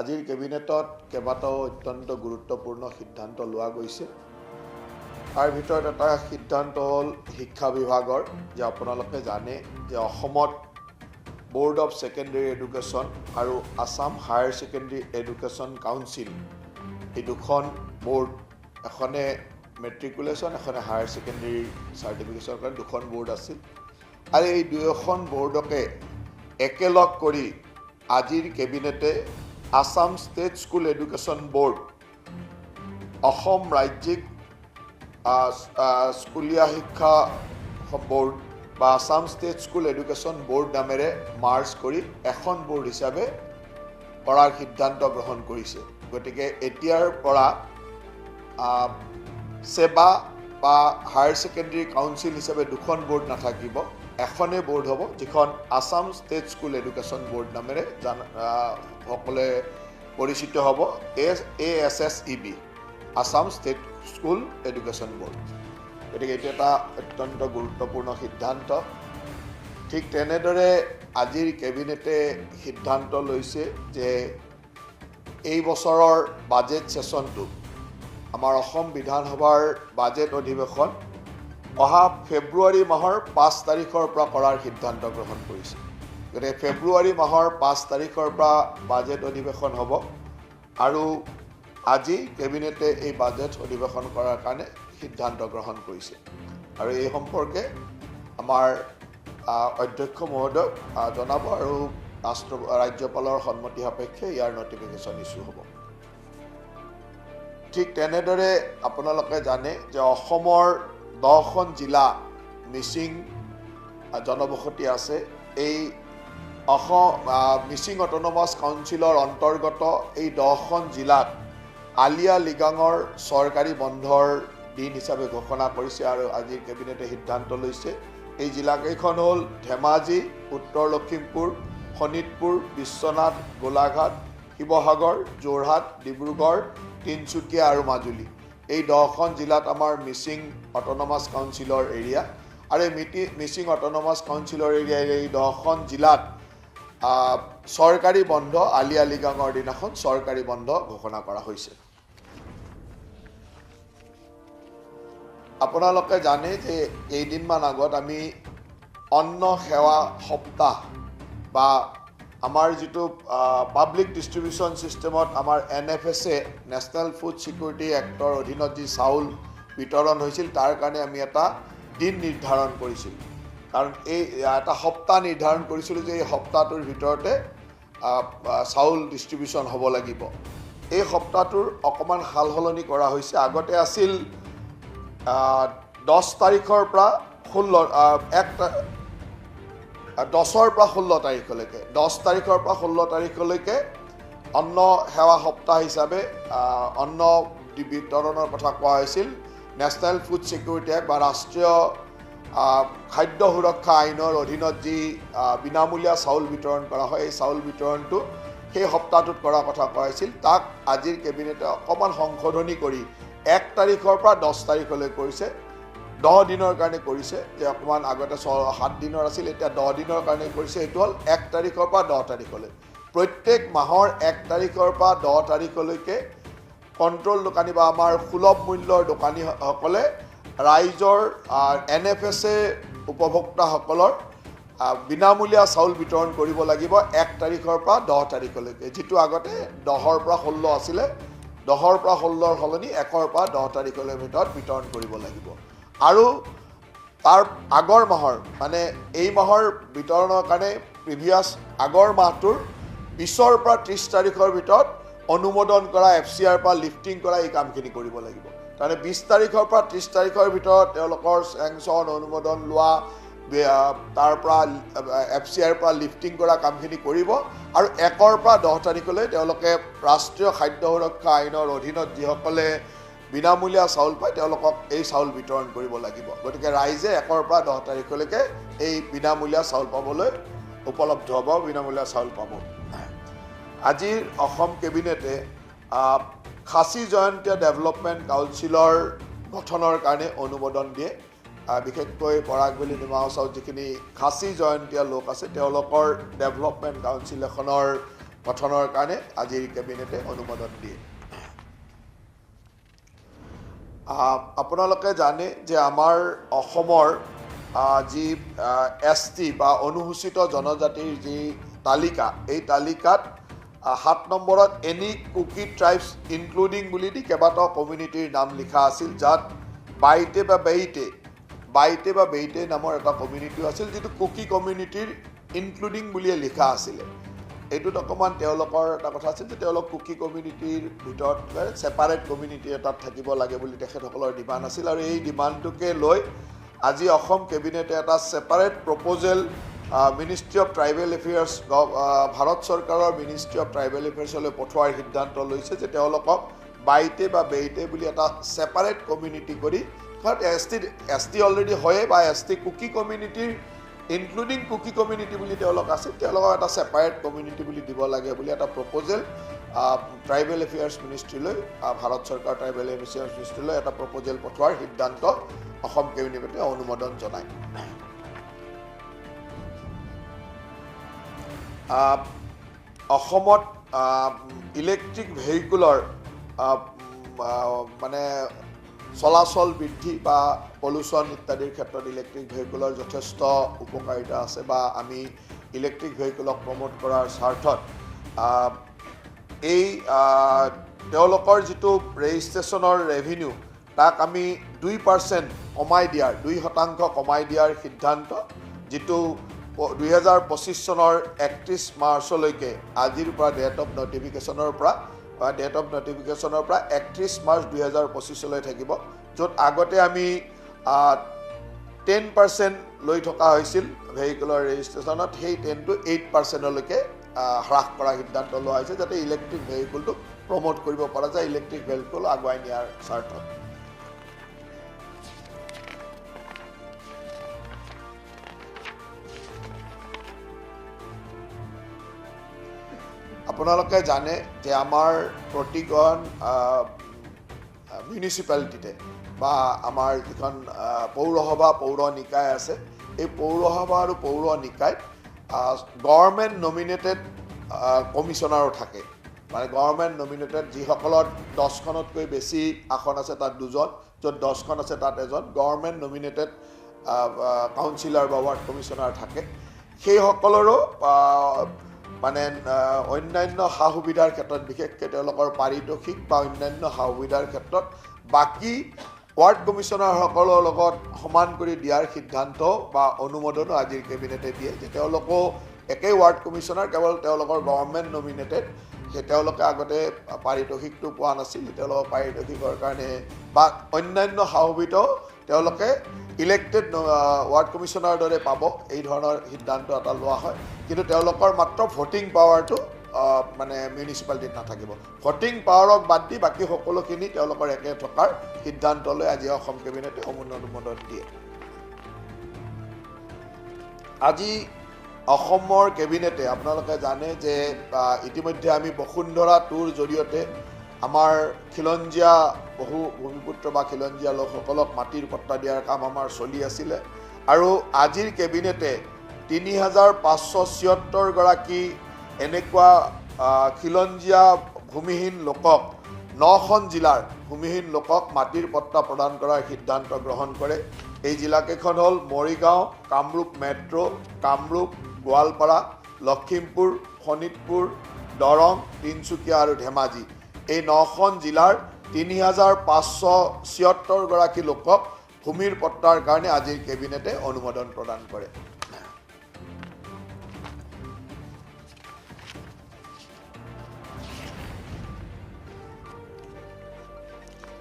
আজিৰ কেবিনেটত কেইবাটাও অত্যন্ত গুৰুত্বপূৰ্ণ সিদ্ধান্ত লোৱা গৈছে। তাৰ ভিতৰত এটা সিদ্ধান্ত হ'ল শিক্ষা বিভাগৰ, যে আপোনালোকে জানে যে অসমত ব'ৰ্ড অফ ছেকেণ্ডেৰী এডুকেশ্যন আৰু Assam higher secondary education council, এই দুখন ব'ৰ্ড, এখনে মেট্ৰিকুলেশ্যন, এখনে হায়াৰ ছেকেণ্ডেৰী চাৰ্টিফিকেশ্যনৰ কাৰণে দুখন ব'ৰ্ড আছিল। আৰু এই দুয়োখন ব'ৰ্ডকে একেলগ কৰি আজিৰ কেবিনেটে Assam state school education board, Assam ৰাজ্যিক স্কুলীয়া শিক্ষা ব'ৰ্ড বা Assam state school education board নামেৰে মাৰ্চ কৰি এখন ব'ৰ্ড হিচাপে কৰাৰ সিদ্ধান্ত গ্ৰহণ কৰিছে। গতিকে এতিয়াৰ পৰা ছেবা বা হায়াৰ ছেকেণ্ডেৰী কাউন্সিল হিচাপে দুখন ব'ৰ্ড নাথাকিব, এখনেই ব'ৰ্ড হ'ব, যিখন Assam state school education board নামেৰে সকলোৱে পৰিচিত হ'ব, A S S E B, Assam state school education board. গতিকে এইটো এটা অত্যন্ত গুৰুত্বপূৰ্ণ সিদ্ধান্ত। ঠিক তেনেদৰে আজিৰ কেবিনেটে সিদ্ধান্ত লৈছে যে এই বছৰৰ বাজেট ছেশ্যনটো, আমাৰ অসম বিধানসভাৰ বাজেট অধিৱেশন অহা ফেব্ৰুৱাৰী মাহৰ 5 তাৰিখৰ পৰা কৰাৰ সিদ্ধান্ত গ্ৰহণ কৰিছে। গতিকে ফেব্ৰুৱাৰী মাহৰ 5 তাৰিখৰ পৰা বাজেট অধিৱেশন হ'ব আৰু আজি কেবিনেটে এই বাজেট অধিৱেশন কৰাৰ কাৰণে সিদ্ধান্ত গ্ৰহণ কৰিছে। আৰু এই সম্পৰ্কে আমাৰ অধ্যক্ষ মহোদয়ক জনাব আৰু ৰাজ্যপালৰ সন্মতি সাপেক্ষে ইয়াৰ নটিফিকেশ্যন ইছ্যু হ'ব। ঠিক তেনেদৰে আপোনালোকে জানে যে অসমৰ 10খন জিলা মিচিং জনবসতি আছে। এই অসম মিচিং অট'নমাছ কাউন্সিলৰ অন্তৰ্গত এই 10খন জিলাত আলিয়া লিগাঙৰ চৰকাৰী বন্ধৰ দিন হিচাপে ঘোষণা কৰিছে আৰু আজিৰ কেবিনেটে সিদ্ধান্ত লৈছে। এই জিলাকেইখন হ'ল ধেমাজি, উত্তৰ লখিমপুৰ, শোণিতপুৰ, বিশ্বনাথ, গোলাঘাট, শিৱসাগৰ, যোৰহাট, ডিব্ৰুগড়, তিনিচুকীয়া আৰু মাজুলী। এই 10খন জিলাত আমাৰ মিচিং অট'নমাছ কাউন্সিলৰ এৰিয়া আৰু এই মিচিং অট'নমাছ কাউন্সিলৰ এৰিয়াৰ এই 10খন জিলাত চৰকাৰী বন্ধ, আলিয়া লিগাঙৰ দিনাখন চৰকাৰী বন্ধ ঘোষণা কৰা হৈছে। আপোনালোকে জানে যে কেইদিনমান আগত আমি অন্ন সেৱা সপ্তাহ বা আমাৰ যিটো পাব্লিক ডিষ্ট্ৰিবিউশ্যন ছিষ্টেমত আমাৰ N F S A, national food security actor অধীনত যি চাউল বিতৰণ হৈছিল, তাৰ কাৰণে আমি এটা দিন নিৰ্ধাৰণ কৰিছিলোঁ। কাৰণ এই এটা সপ্তাহ নিৰ্ধাৰণ কৰিছিলোঁ যে এই সপ্তাহটোৰ ভিতৰতে চাউল ডিষ্ট্ৰিবিউশ্যন হ'ব লাগিব। এই সপ্তাহটোৰ অকণমান সাল সলনি কৰা হৈছে। আগতে আছিল 10 তাৰিখৰ পৰা 10ৰ পৰা 16 তাৰিখলৈকে, 10 তাৰিখৰ পৰা 16 তাৰিখলৈকে অন্ন সেৱা সপ্তাহ হিচাপে অন্ন বিতৰণৰ কথা কোৱা হৈছিল। নেশ্যনেল ফুড ছিকিউৰিটি এক্ট বা ৰাষ্ট্ৰীয় খাদ্য সুৰক্ষা আইনৰ অধীনত যি বিনামূলীয়া চাউল বিতৰণ কৰা হয়, এই চাউল বিতৰণটো সেই সপ্তাহটোত কৰাৰ কথা কোৱা হৈছিল। তাক আজিৰ কেবিনেটে অকণমান সংশোধনী কৰি 1 তাৰিখৰ পৰা 10 তাৰিখলৈ কৰিছে, 10 দিনৰ কাৰণে কৰিছে। যে অকণমান আগতে 7 দিনৰ আছিল, এতিয়া 10 দিনৰ কাৰণে কৰিছে। এইটো হ'ল 1 তাৰিখৰ পৰা 10 তাৰিখলৈ, প্ৰত্যেক মাহৰ 1 তাৰিখৰ পৰা 10 তাৰিখলৈকে কণ্ট্ৰল দোকানী বা আমাৰ সুলভ মূল্যৰ দোকানীসকলে ৰাইজৰ এন এফ এছ এ উপভোক্তাসকলৰ বিনামূলীয়া চাউল বিতৰণ কৰিব লাগিব 1 তাৰিখৰ পৰা 10 তাৰিখলৈকে। যিটো আগতে 10ৰ পৰা 16 আছিলে, 10ৰ পৰা 16ৰ সলনি 1ৰ পৰা 10 তাৰিখলৈ ভিতৰত বিতৰণ কৰিব লাগিব। আৰু তাৰ আগৰ মাহৰ, মানে এই মাহৰ বিতৰণৰ কাৰণে প্ৰিভিয়াছ আগৰ মাহটোৰ 20ৰ পৰা 30 তাৰিখৰ ভিতৰত অনুমোদন কৰা, এফ চি আৰ পৰা লিফটিং কৰা এই কামখিনি কৰিব লাগিব। তাৰমানে 20 তাৰিখৰ পৰা 30 তাৰিখৰ ভিতৰত তেওঁলোকৰ চেংচন অনুমোদন লোৱা, তাৰ পৰা এফ চি আইৰ পৰা লিফটিং কৰা কামখিনি কৰিব। আৰু 1ৰ পৰা 10 তাৰিখলৈ তেওঁলোকে ৰাষ্ট্ৰীয় খাদ্য সুৰক্ষা আইনৰ অধীনত যিসকলে বিনামূলীয়া চাউল পায় তেওঁলোকক এই চাউল বিতৰণ কৰিব লাগিব। গতিকে ৰাইজে 1ৰ পৰা 10 তাৰিখলৈকে এই বিনামূলীয়া চাউল পাবলৈ উপলব্ধ হ'ব, বিনামূলীয়া চাউল পাব। আজিৰ অসম কেবিনেটে খাচী জয়ন্তীয়া ডেভেলপমেণ্ট কাউন্সিলৰ গঠনৰ কাৰণে অনুমোদন দিয়ে। বিশেষকৈ বৰাকভেলী ডিমা হাছাওত যিখিনি খাচী জয়ন্তীয়া লোক আছে তেওঁলোকৰ ডেভেলপমেণ্ট কাউন্সিল এখনৰ গঠনৰ কাৰণে আজিৰ কেবিনেটে অনুমোদন দিয়ে। আপোনালোকে জানে যে আমাৰ অসমৰ যি এছ টি বা অনুসূচিত জনজাতিৰ যি তালিকা, এই তালিকাত 7 নম্বৰত এনি কুকি ট্ৰাইবছ ইনক্লুডিং বুলি দি কেইবাটাও কমিউনিটিৰ নাম লিখা আছিল, যাত বাইটে বা বেইটে নামৰ এটা কমিউনিটিও আছিল, যিটো কুকি কমিউনিটিৰ ইনক্লুডিং বুলিয়ে লিখা আছিলে। এইটোত অকণমান তেওঁলোকৰ এটা কথা আছিল যে তেওঁলোক কুকি কমিউনিটিৰ ভিতৰত ছেপাৰেট কমিউনিটি এটাত থাকিব লাগে বুলি তেখেতসকলৰ ডিমাণ্ড আছিল। আৰু এই ডিমাণ্ডটোকে লৈ আজি অসম কেবিনেটে এটা separate proposal ministry of tribal affairs, Bharat চৰকাৰৰ মিনিষ্ট্ৰী অফ ট্ৰাইবেল এফেয়াৰ্ছলৈ পঠোৱাৰ সিদ্ধান্ত লৈছে যে তেওঁলোকক বাইটে বা বেইটে বুলি এটা ছেপাৰেট কমিউনিটি কৰি, কাৰণ এছ টি অলৰেডি হয়ে বা এছ টি কুকি কমিউনিটিৰ ইনক্লুডিং কুকি কমিউনিটি বুলি তেওঁলোক আছিল, তেওঁলোকক এটা ছেপাৰেট কমিউনিটি বুলি দিব লাগে বুলি এটা প্ৰপ'জেল ট্ৰাইবেল এফেয়াৰ্ছ মিনিষ্ট্ৰীলৈ, ভাৰত চৰকাৰ ট্ৰাইবেল এফেয়াৰ্ছ মিনিষ্ট্ৰীলৈ এটা প্ৰপ'জেল পঠোৱাৰ সিদ্ধান্ত অসম কেবিনেটে অনুমোদন জনায়। অসমত ইলেক্ট্ৰিক ভেহিকুলৰ মানে চলাচল বৃদ্ধি বা পলিউশ্যন ইত্যাদিৰ ক্ষেত্ৰত ইলেক্ট্ৰিক ভেহিকুলৰ যথেষ্ট উপকাৰিতা আছে বা আমি ইলেক্ট্ৰিক ভেহিকুলক প্ৰমোট কৰাৰ স্বাৰ্থত এই তেওঁলোকৰ যিটো ৰেজিষ্ট্ৰেশ্যনৰ ৰেভিনিউ তাক আমি 2% কমাই দিয়াৰ, 2% কমাই দিয়াৰ সিদ্ধান্ত, যিটো 2025 চনৰ 31 মাৰ্চলৈকে, আজিৰ পৰা ডেট অফ নটিফিকেশ্যনৰ পৰা বা ডেট অফ নটিফিকেশ্যনৰ পৰা 31 মাৰ্চ 2025লৈ থাকিব, য'ত আগতে আমি 10% লৈ থকা হৈছিল ভেহিকুলৰ ৰেজিষ্ট্ৰেশ্যনত, সেই 10টো 8%লৈকে হ্ৰাস কৰাৰ সিদ্ধান্ত লোৱা হৈছে, যাতে ইলেক্ট্ৰিক ভেহিকুলটোক প্ৰমোট কৰিব পৰা যায়, ইলেক্ট্ৰিক ভেহিকুল আগুৱাই নিয়াৰ স্বাৰ্থত। আপোনালোকে জানে যে আমাৰ প্ৰতিখন মিউনিচিপালিটিতে বা আমাৰ যিখন পৌৰসভা পৌৰ নিকায় আছে, এই পৌৰসভা আৰু পৌৰ নিকায়ত গভৰ্ণমেণ্ট নমিনেটেড কমিশ্যনাৰো থাকে। মানে গভৰ্ণমেণ্ট নমিনেটেড যিসকলৰ 10খনতকৈ বেছি আসন আছে তাত 2জন, য'ত 10খন আছে তাত এজন গভৰ্ণমেণ্ট নমিনেটেড কাউন্সিলাৰ বা ৱাৰ্ড কমিশ্যনাৰ থাকে। সেইসকলৰো মানে অন্যান্য সা সুবিধাৰ ক্ষেত্ৰত, বিশেষকৈ তেওঁলোকৰ পাৰিতোষিক বা অন্যান্য সা সুবিধাৰ ক্ষেত্ৰত বাকী ৱাৰ্ড কমিশ্যনাৰসকলৰ লগত সমান কৰি দিয়াৰ সিদ্ধান্ত বা অনুমোদনো আজিৰ কেবিনেটে দিয়ে, যে তেওঁলোকো একেই ৱাৰ্ড কমিশ্যনাৰ, কেৱল তেওঁলোকৰ গভৰ্ণমেণ্ট নমিনেটেড, সেই তেওঁলোকে আগতে পাৰিতোষিকটো পোৱা নাছিল, তেওঁলোকৰ পাৰিতোষিকৰ কাৰণে বা অন্যান্য সা সুবিধাও তেওঁলোকে ইলেক্টেড ৱাৰ্ড কমিশ্যনাৰ দৰে পাব, এই ধৰণৰ সিদ্ধান্ত এটা লোৱা হয়। কিন্তু তেওঁলোকৰ মাত্ৰ ভোটিং পাৱাৰটো মানে মিউনিচিপালিটিত নাথাকিব। ভোটিং পাৱাৰক বাদ দি বাকী সকলোখিনি তেওঁলোকৰ একে থকাৰ সিদ্ধান্ত লৈ আজি অসম কেবিনেটে অনুমোদন দিয়ে। আজি অসমৰ কেবিনেটে, আপোনালোকে জানে যে ইতিমধ্যে আমি বসুন্ধৰা 2ৰ জৰিয়তে আমাৰ খিলঞ্জীয়া বহু ভূমিপুত্ৰ বা খিলঞ্জীয়া লোকসকলক মাটিৰ পট্টা দিয়াৰ কাম আমাৰ চলি আছিলে, আৰু আজিৰ কেবিনেটে 3576 গৰাকী এনেকুৱা খিলঞ্জীয়া ভূমিহীন লোকক, 9খন জিলাৰ ভূমিহীন লোকক মাটিৰ পট্টা প্ৰদান কৰাৰ সিদ্ধান্ত গ্ৰহণ কৰে। এই জিলাকেইখন হ'ল মৰিগাঁও, কামৰূপ মেট্ৰ', কামৰূপ, গোৱালপাৰা, লখিমপুৰ, শোণিতপুৰ, দৰং, তিনিচুকীয়া আৰু ধেমাজি। এই 9খন জিলাৰ 3576 গৰাকী লোকক ভূমিৰ পট্টাৰ কাৰণে আজিৰ কেবিনেটে অনুমোদন প্ৰদান কৰে।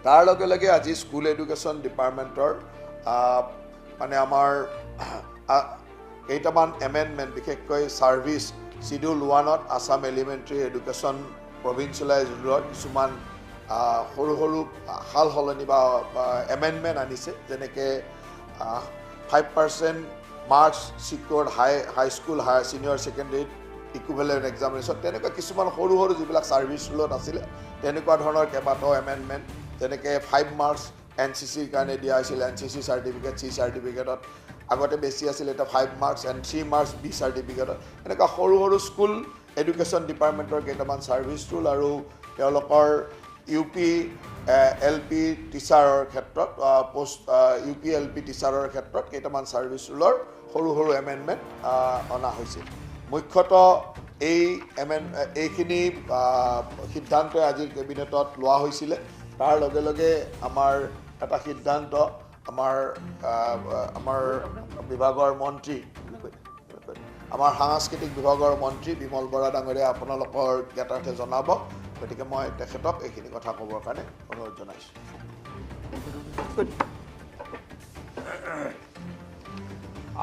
তাৰ লগে লগে আজি স্কুল এডুকেশ্যন ডিপাৰ্টমেণ্টৰ মানে আমাৰ কেইটামান এমেণ্ডমেণ্ট, বিশেষকৈ ছাৰ্ভিচ চিডিউল 1ত আছাম এলিমেণ্টেৰী এডুকেশ্যন প্ৰভিঞ্চিয়েলাইজ ৰুলৰ কিছুমান সৰু সৰু সাল সলনি বা এমেণ্ডমেণ্ট আনিছে, যেনেকৈ 5% marks secured high school, higher senior ছেকেণ্ডেৰীত equivalent examination, তেনেকুৱা কিছুমান সৰু সৰু যিবিলাক ছাৰ্ভিচ ৰুলত আছিলে তেনেকুৱা ধৰণৰ কেইবাটাও এমেণ্ডমেণ্ট, যেনেকৈ 5 মাৰ্কছ এন চি চিৰ কাৰণে দিয়া হৈছিল, N C C certificate C চাৰ্টিফিকেটত আগতে বেছি আছিল, এতিয়া 5 মাৰ্কছ এণ্ড 3 মাৰ্কছ বি চাৰ্টিফিকেটত, এনেকুৱা সৰু সৰু স্কুল এডুকেশ্যন ডিপাৰ্টমেণ্টৰ কেইটামান ছাৰ্ভিচ ৰুল আৰু তেওঁলোকৰ ইউ পি এল পি টিচাৰৰ ক্ষেত্ৰত post U P L P টিচাৰৰ ক্ষেত্ৰত কেইটামান ছাৰ্ভিচ ৰুলৰ সৰু সৰু এমেণ্ডমেণ্ট অনা হৈছিল। মুখ্যতঃ এই এইখিনি সিদ্ধান্তই আজিৰ কেবিনেটত লোৱা হৈছিলে। তাৰ লগে লগে আমাৰ এটা সিদ্ধান্ত আমাৰ আমাৰ বিভাগৰ মন্ত্ৰী, আমাৰ সাংস্কৃতিক বিভাগৰ মন্ত্ৰী বিমল বৰা ডাঙৰীয়া আপোনালোকৰ জ্ঞাতাৰ্থে জনাব। গতিকে মই তেখেতক এইখিনি কথা ক'বৰ কাৰণে অনুৰোধ জনাইছোঁ।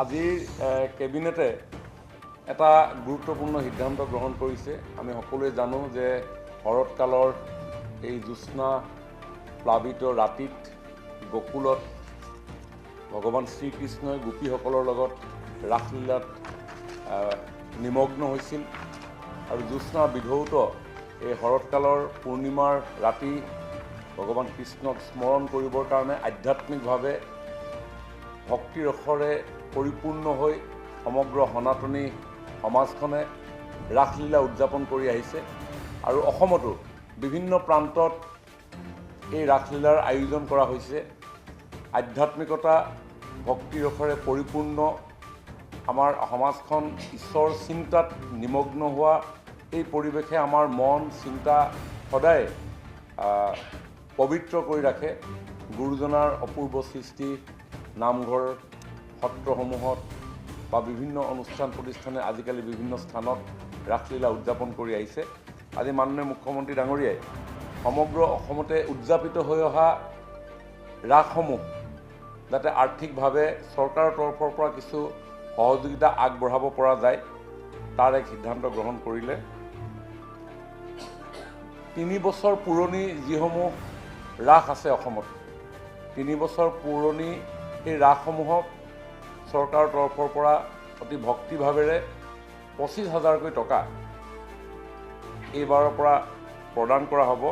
আজিৰ কেবিনেটে এটা গুৰুত্বপূৰ্ণ সিদ্ধান্ত গ্ৰহণ কৰিছে। আমি সকলোৱে জানো যে শৰৎকালৰ এই জ্যোৎস্না প্লাবিত ৰাতিত গোকুলত ভগৱান শ্ৰীকৃষ্ণই গোপীসকলৰ লগত ৰাসলীলাত নিমগ্ন হৈছিল আৰু জ্যোৎস্না বিধৌত এই শৰৎকালৰ পূৰ্ণিমাৰ ৰাতি ভগৱান কৃষ্ণক স্মৰণ কৰিবৰ কাৰণে আধ্যাত্মিকভাৱে ভক্তিৰসৰে পৰিপূৰ্ণ হৈ সমগ্ৰ সনাতনী সমাজখনে ৰাসলীলা উদযাপন কৰি আহিছে আৰু অসমতো বিভিন্ন প্ৰান্তত এই ৰাসলীলাৰ আয়োজন কৰা হৈছে। আধ্যাত্মিকতা ভক্তিৰসৰে পৰিপূৰ্ণ আমাৰ সমাজখন ঈশ্বৰ চিন্তাত নিমগ্ন হোৱা এই পৰিৱেশে আমাৰ মন চিন্তা সদায় পবিত্ৰ কৰি ৰাখে। গুৰুজনাৰ অপূৰ্ব সৃষ্টি নামঘৰ সত্ৰসমূহত বা বিভিন্ন অনুষ্ঠান প্ৰতিষ্ঠানে আজিকালি বিভিন্ন স্থানত ৰাসলীলা উদযাপন কৰি আহিছে। আজি মাননীয় মুখ্যমন্ত্ৰী ডাঙৰীয়াই সমগ্ৰ অসমতে উদযাপিত হৈ অহা ৰাসসমূহ যাতে আৰ্থিকভাৱে চৰকাৰৰ তৰফৰ পৰা কিছু সহযোগিতা আগবঢ়াব পৰা যায় তাৰ এক সিদ্ধান্ত গ্ৰহণ কৰিলে। 3 বছৰ পুৰণি যিসমূহ ৰাস আছে অসমত, 3 বছৰ পুৰণি সেই ৰাসসমূহক চৰকাৰৰ তৰফৰ পৰা অতি ভক্তিভাৱেৰে 25,000কৈ টকা এইবাৰৰ পৰা প্ৰদান কৰা হ'ব।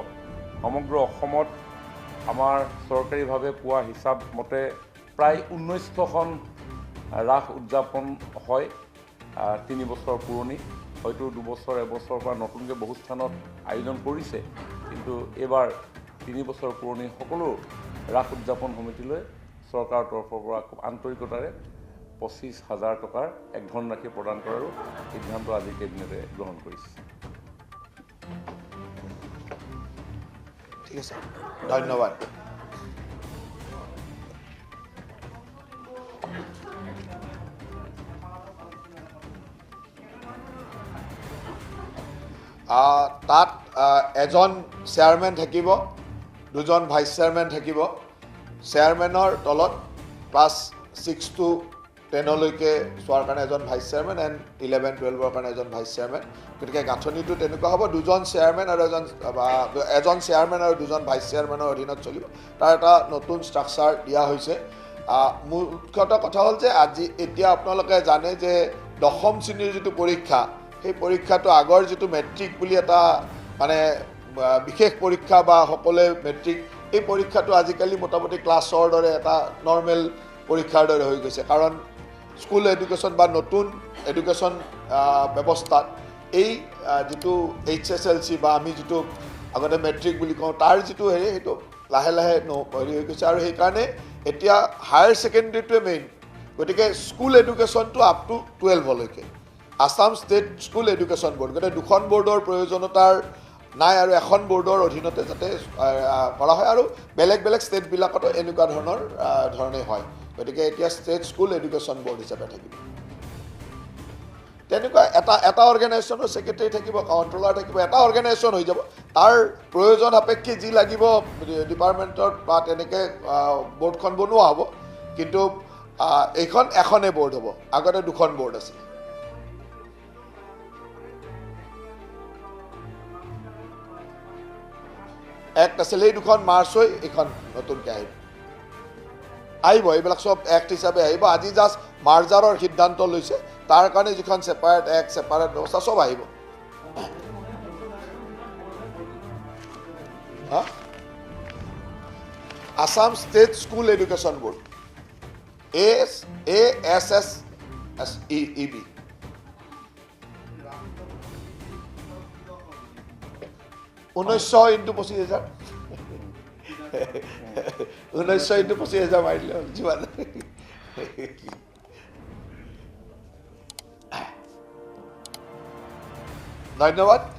সমগ্ৰ অসমত আমাৰ চৰকাৰীভাৱে পোৱা হিচাপ মতে প্ৰায় 1900খন ৰাস উদযাপন হয় 3 বছৰ পুৰণি। হয়তো 2 বছৰ এবছৰৰ পৰা নতুনকৈ বহু স্থানত আয়োজন কৰিছে, কিন্তু এইবাৰ 3 বছৰ পুৰণি সকলো ৰাস উদযাপন সমিতিলৈ চৰকাৰৰ তৰফৰ পৰা খুব আন্তৰিকতাৰে 25,000 টকাৰ এক ধনৰাশি প্ৰদান কৰাৰো সিদ্ধান্ত আজি কেবিনেটে গ্ৰহণ কৰিছে। ঠিক আছে, ধন্যবাদ। তাত এজন চেয়াৰমেন থাকিব, 2জন ভাইচ চেয়াৰমেন থাকিব। চেয়াৰমেনৰ তলত ক্লাছ 6 to 10লৈকে চোৱাৰ কাৰণে এজন ভাইচ চেয়াৰমেন এণ্ড 11, 12ৰ কাৰণে এজন ভাইচ চেয়াৰমেন। গতিকে গাঁথনিটো তেনেকুৱা হ'ব, 2জন চেয়াৰমেন আৰু এজন চেয়াৰমেন আৰু 2জন ভাইচ চেয়াৰমেনৰ অধীনত চলিব। তাৰ এটা নতুন ষ্ট্ৰাকচাৰ দিয়া হৈছে। মুখ্যতঃ কথা হ'ল যে আজি এতিয়া আপোনালোকে জানে যে দশম শ্ৰেণীৰ যিটো পৰীক্ষা, সেই পৰীক্ষাটো আগৰ যিটো মেট্ৰিক বুলি এটা মানে বিশেষ পৰীক্ষা বা সকলোৱে মেট্ৰিক, এই পৰীক্ষাটো আজিকালি মোটামুটি ক্লাছৰ দৰে এটা নৰ্মেল পৰীক্ষাৰ দৰে হৈ গৈছে। কাৰণ স্কুল এডুকেশ্যন বা নতুন এডুকেশ্যন ব্যৱস্থাত এই যিটো HSLC বা আমি যিটো আগতে মেট্ৰিক বুলি কওঁ তাৰ যিটো হেৰি, সেইটো লাহে লাহে হেৰি হৈ গৈছে। আৰু সেইকাৰণে এতিয়া হায়াৰ ছেকেণ্ডেৰীটোৱে মেইন। গতিকে স্কুল এডুকেশ্যনটো আপ টু 12লৈকে Assam state school education board, গতিকে 2খন বৰ্ডৰ প্ৰয়োজনীয়তাৰ নাই আৰু এখন বৰ্ডৰ অধীনতে যাতে কৰা হয়। আৰু বেলেগ বেলেগ ষ্টেটবিলাকতো এনেকুৱা ধৰণৰ ধৰণে হয়। গতিকে এতিয়া ষ্টেট স্কুল এডুকেশ্যন বৰ্ড হিচাপে থাকিব। তেনেকুৱা এটা অৰ্গেনাইজেশ্যনৰ ছেক্ৰেটেৰী থাকিব, কণ্ট্ৰলাৰ থাকিব, এটা অৰ্গেনাইজেশ্যন হৈ যাব। তাৰ প্ৰয়োজন সাপেক্ষে যি লাগিব ডিপাৰ্টমেণ্টত বা তেনেকৈ বৰ্ডখন বনোৱা হ'ব, কিন্তু এইখন এখনেই বৰ্ড হ'ব, আগতে 2খন বৰ্ড আছিল। এক্ট আছিল, এই 2খন মাৰ্চ হৈ এইখন নতুনকৈ আহিব আহিব এইবিলাক চব এক্ট হিচাপে আহিব। আজি জাষ্ট মাৰ্জাৰৰ সিদ্ধান্ত লৈছে, তাৰ কাৰণে যিখন ছেপাৰেট এক্ট, ছেপাৰেট ব্যৱস্থা চব আহিব। Assam state school education board, ASSSEB। 1900 into 25,000, 1900 into 25,000 মাৰি দিলে হ'ল যিমান। ধন্যবাদ।